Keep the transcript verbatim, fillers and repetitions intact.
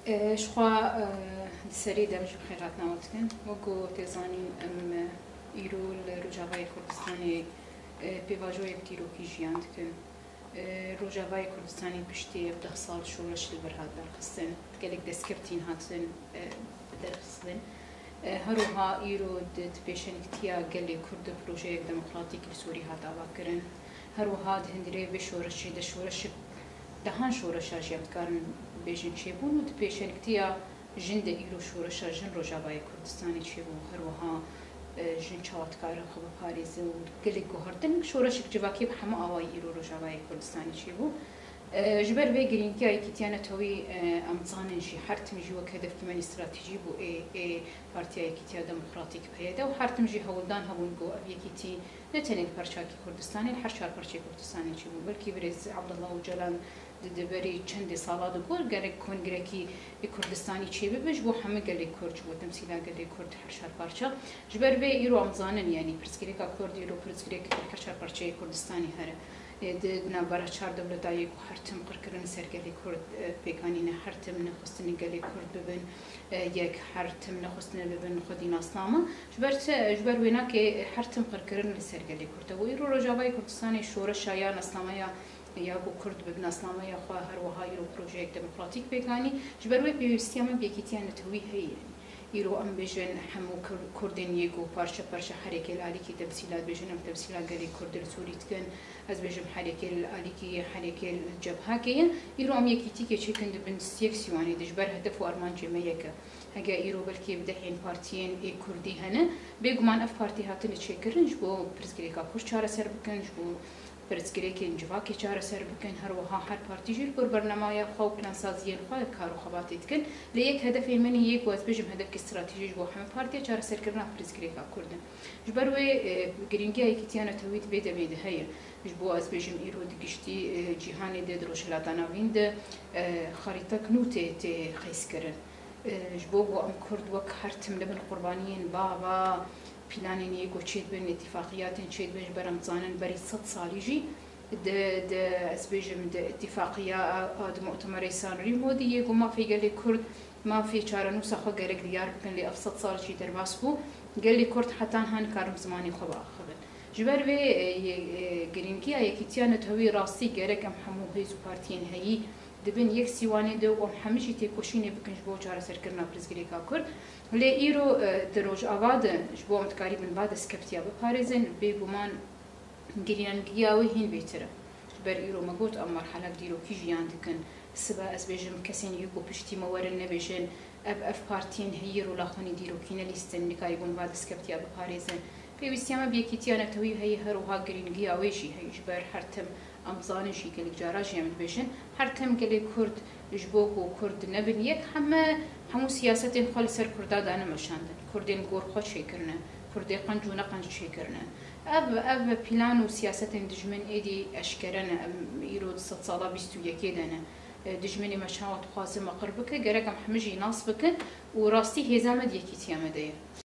Ji xwe di serî de em jî bi xêr hatina we dikin. Wek ku tê zanîn, em îro li Rojavayê Kurdistanê pêvajoyek dîrokî jiyan dikin. Rojavayê Kurdistanê piştî ev deh sal şoreş li vir hat derxistin, gelek destkeftîn hatin derxistin. Her wiha îro di, di pêşengtiya gelê Kurd de projeyek demokratîk li Sûrî hat avakirin. Her wiha di hundirê vê şoreşê de şoreşek, dehan şoreşa jî em dikarin bêjin çêbûn û di pêşengtiya jin de îro şoreşa jin Rojavayê Kurdistanê çêbû. Her wiha, e, jin çawa dikare xwe biparêze û gelek guhertin şoreşek civakî bi hemû awayî îro Rojavayê Kurdistanê çêbû. E, ji ber vê girîngiya Yekîtiya Netewî, e, em dizanin jî her tim jî wek hedefkî me stratejî bû ê, ê Partiya Yekîtiya Demokratîk P Y D û her tim jî hewldan hebûn ku ev yekîtî ne tenê li perçakî Kurdistanê, li her çar parçeyê Kurdistanê çêbû. Belkî birêz Abdullah Ocalan di, di berî çendê sala de got, gerek kongrekî Kurdistanî çêbibe ji bo hemû gelê Kurd, ji bo temsîla gelê Kurd her çar parça. Ji ber vê îro em zanin, yanî pirsgirêka Kurd îro pirsgirêk her çar parçeyê Kurdistanê here. Ê, di, di navbera çar dewleta yê ku her tim qirkirin li ser gelê Kurd, e, pêkanîne, her tim nexwestine gelê Kurd bibin, e, yek, her tim nexwestine bibin xwedî nasname. Ji ber çi? Ji ber wênakê her tim qirkirin li ser gelê Kurd e. Û îro Rojavayê Kurdistanê şoreşa ya nasnameya ya ku Kurd bi nasnameya xwe her wiha îro projeyek demokratîk pêk anî. Ji ber wê pêwîstiya me bi yekîtiya netewî heye. Îro em bêjin hemû Kur-, Kurdên yê ku parçe parçe herêkê li alîkî temsîla dibêjin, em temsîla gelê Kurd li Sûrî dikin. Ez bêjim herêkê li alîkî, herêkê li cebhakê ye. Îro em yekîtîkê çêkin di bin yek sîwanê de ji ber hedef û armancê me yek e. Hege îro belkî bi dehên partiyên ê Kurdî hene, bêguman ev partî hatine çêkirin ji bo pirsgirêka Kurd çareser bikin, ji bo pirsgirêkên civakê çareser bikin, her wiha her partî jî li gor bernameya xwe û plansaziyên xwe kar û xebatê dikin. Lê yek hedefê min yê ku ez bêjim hedefkî stratejî ji bo hemî partiya çareserkirina pirsgirêka Kurd in. Ji ber wê, e, girîngiya yekîtiya netewî di vê demê de heye. Ji bo ez bêjim îro di giştî, e, cîhanê de, di Rojhilata Navîn de, e, xerîtek nû tê, tê qeys kirin. E, ji bo ku em Kurd wek her tim nebin qurbaniyên bava, planên yê ku çêdibin, îtîfaqiyatên çêdibin, ji ber em dizanin berî sed salî jî di, di, ez bêjim, di îtîfaqiya a, a, di mu'temerê San Remo de yê ku mafê gelê Kurd, mafê çarenûsa xwe gerek diyar bikin, lê ev sed sal jî derbas bû. Gelê Kurd heta niha nikarin bi zimanê xwe biaxivin. Ji ber vê, e, yê, e, girîngiya yekîtiya netewî rastî gerek em hemû hêz û partiyên heyî di bin yek sîwanê de û em hemî jî têkoşînê bikin ji bo çareserkirina pirsgirêka Kurd. Lê îro, e, di Rojava de ji bo em dikarîbin va destkeftîya biparêzin, bêguman girîngiya wê hîn bêtir e. Ji ber îro me got em merhelek dîrokî jiyan dikin. Sibe ez bêjim kesên yê ku piştî me werin nebêjin, ev, ev partiyên heyî rola xwe nî dîrokî nelîstin, nikarîbûn va destkeftîya biparêzin. Pêwîstiya me bi yekîtiya netewî heye, her wiha girîngiya wê jî heye. Ji ber her tim em zanin jî gelek cara jî em dibêjin, her tim gelê Kurd ji bo ku Kurd nebin yek, heme, hemû siyasetên xwe li ser Kurda dane meşandin. Kurdên gor xwe çêkirine, Kurdê qenc û ne qenc çêkirine. Ev, ev plan û siyasetên dijmin êdî eşkere ne, em îro di sedsala bîst û yekê de ne. E, dijminê me çawa dixwaze me qir bike, gerek em hemî jî nas bikin û rastî hêza me di yekîtiya me de ye.